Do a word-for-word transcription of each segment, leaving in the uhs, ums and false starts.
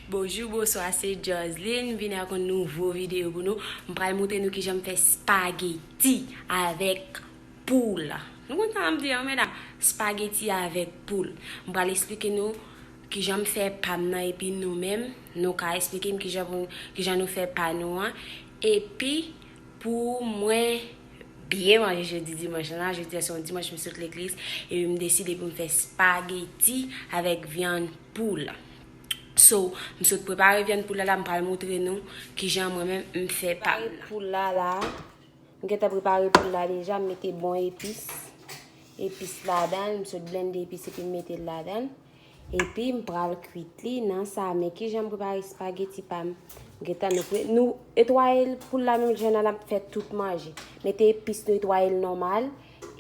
Bonjou, bonswa, se Joseline. M vin ak yon nouvo videyo pou nou. M pral montre nou kijan m fè spageti avèk poul. Nou konn sa m di an, medam? Spageti avèk poul. M pral esplike nou kijan m fè pa m nan, epi nou menm, nou ka esplike m kijan pou, kijan nou fè pa nou an. Epi, pou mwen byen manje jodi dimanch la, jodi a se yon dimanch m sot legliz, epi m deside pou m fè spageti avèk vyann poul. So, m sot prepare vyann poul la, la m pral montre nou kijan mwen menm m fè pa m nan. Poul la la, m gentan prepare poul la deja, m mete bon epis, epis ladan l, m sot blende epis epi m mete l ladan l. Epi m pral kwit li nan sa. Men kijan m prepare spageti pa m. M gentan nou pre, nou netwaye poul la menm jan nan l ap fè tout manje. Mete epis nou netwaye l nòmal.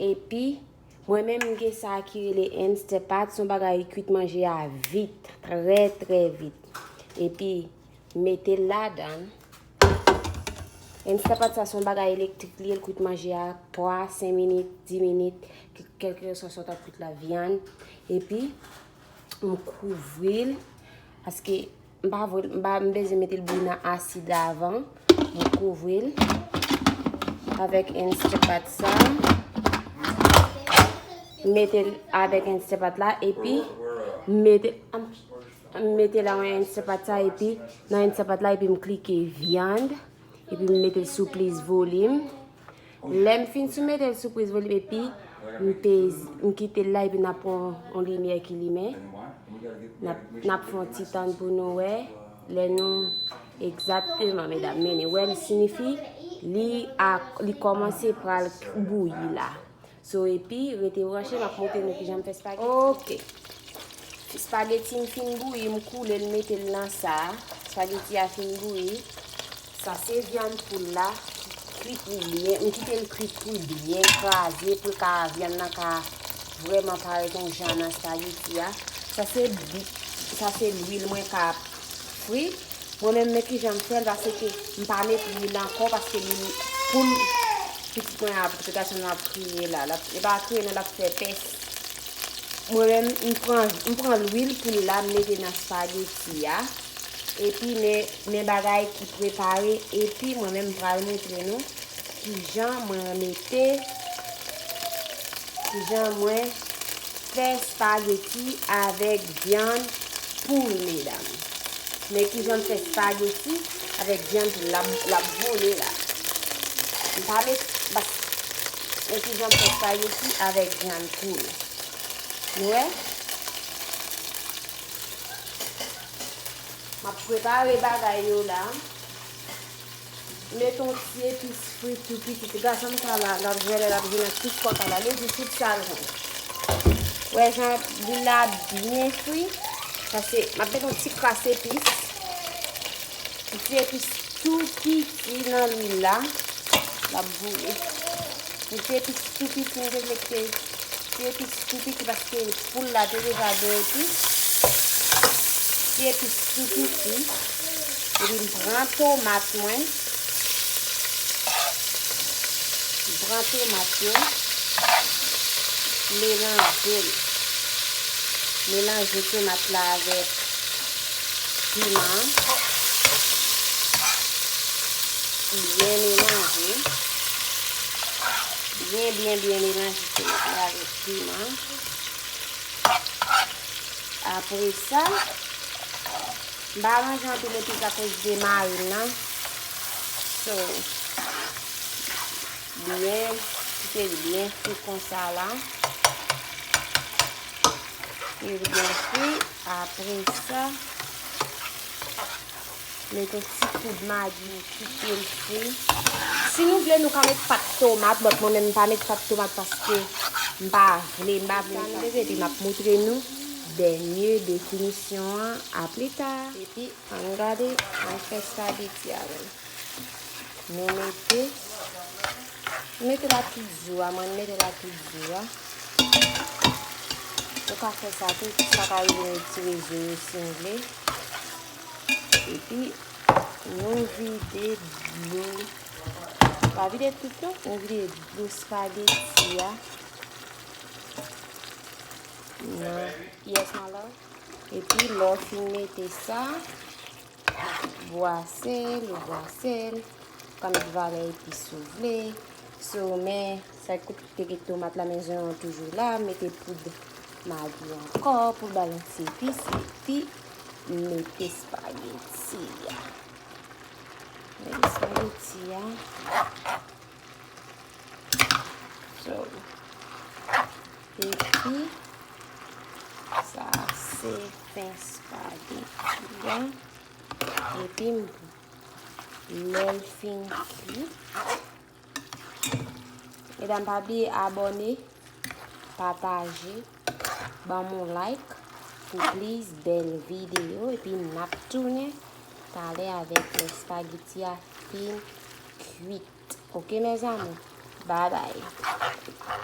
Epi mwen menm m gen sa ki rele Instapot, se yon bagay kwit manje a vit, trè trè vit. Epi mete l ladan. Instapot sa se yon bagay elektrik li ye, l kwit manje a twa, senk minit, dis minit, kèlkeswa sa w t ap kwit la, vyann. Epi m kouvri l, paske m pa vle, m pa, m bezwen mete l bouyi nan asid la avan. M kouvri l avèk Instapot sa. M mete l avèk Instapot la, epi m mete, m mete la yon Instapot sa, epi nan Instapot la, epi m klike vyann, epi m mete l sou plis volim. Lè m fin sou mete l sou plis volim, epi m peze, m kite l la, epi n ap pran yon limyè ki limen. N ap, n ap fè yon ti tann pou nou wè. Lè nou, egzakteman, medam, men wè l siyifi li a, li kòmanse pral bouyi la. So, epi, rete branche, m ap montre nou kijan m fè spageti. Ok. Spageti m fin bouyi, m koule l, mete l nan sa. Spageti a fin bouyi. Sa se vyann poul la ki kwit pou byen. M kite l kwit pou byen kraze, pou l ka, vyann nan ka vrèman parèt yon jan nan spageti a. Sa se bi-, sa se lwil mwen ka fri. Mwen menm, men kijan m fè l, paske m pa met lwil ankò, paske lwil poul pitit mwen ap, pitit gason mwen ap kriye la. L ap, li pa kriye non, l ap fè pès. Mwen menm, m pran, m pran lwil poul la, m mete nan spageti a. Epi, men, men bagay ki prepare. Epi, mwen menm, m pral montre nou kijan mwen mete, kijan mwen fè spageti avèk vyann poul, medam. Men kijan m fè spageti avèk vyann poul, l ap, l ap vole la. M pa met, bas, men kijan m fè spageti avèk vyann poul. Nou wè? M ap prepare bagay yo la. Met yon ti epis fri tou piti. Ti gason m sa la, l ap jwe lè l ap jwe nan ti fòk la. Li di tout sa l konn. Wè jan lwil la byen fri. Paske m ap met yon ti kras epis. Yon ti epis tou piti nan lwil la. L ap boule. Yon ti epis tou piti, m te vle kite ti epis tou piti paske poul la te deja gen epis. Ti epis tou piti. Epi m pran tomat mwen. M pran tomat yo. Melanje l. Melanje tomat la avèk piman. Byen melanje. Byen, byen, byen melanje tomat la avèk piman. Apre sa, m pa manje anpil epis akoz de marin nan. So, byen, kite l byen fri konsa la. Kite l byen fri. Apre sa, met yon ti kout magi, kite l fri. Si nou vle, nou ka met pat tomat, but mwen menm m pa met pat tomat paske m pa vle, m pa vle. Sa nou leve, epi m ap montre nou dènye definisyon an, a pli ta. Epi, ann gade, ann fè spageti avè l. Nou mete, mete la tout jou a, mwen mete la tout jou a. Ou ka fè sa tou, sa ka rive retire zo yo si w vle. Epi, nou vide dlo. Pa vide tout non, nou vide dlo spageti a. Nan, yes, my love. Epi lè w fin mete sa, bwase l, ou bwase l. Ou ka met valè epis ou vle. So, men, sa ki te gen tomat la, men jan an toujou la, mete poud magi ankò pou l ba l yon ti epis, epi mete espageti a. Mete espageti a. So, epi, sa se fen espageti a. Epi, lè l fin kui, medam, pa bliye abòne, pataje, ban m yon like pou plis bèl videyo. Epi, n ap tounen talè avèk lè espageti a fin kuit. Ok, mes amours. Bye bye.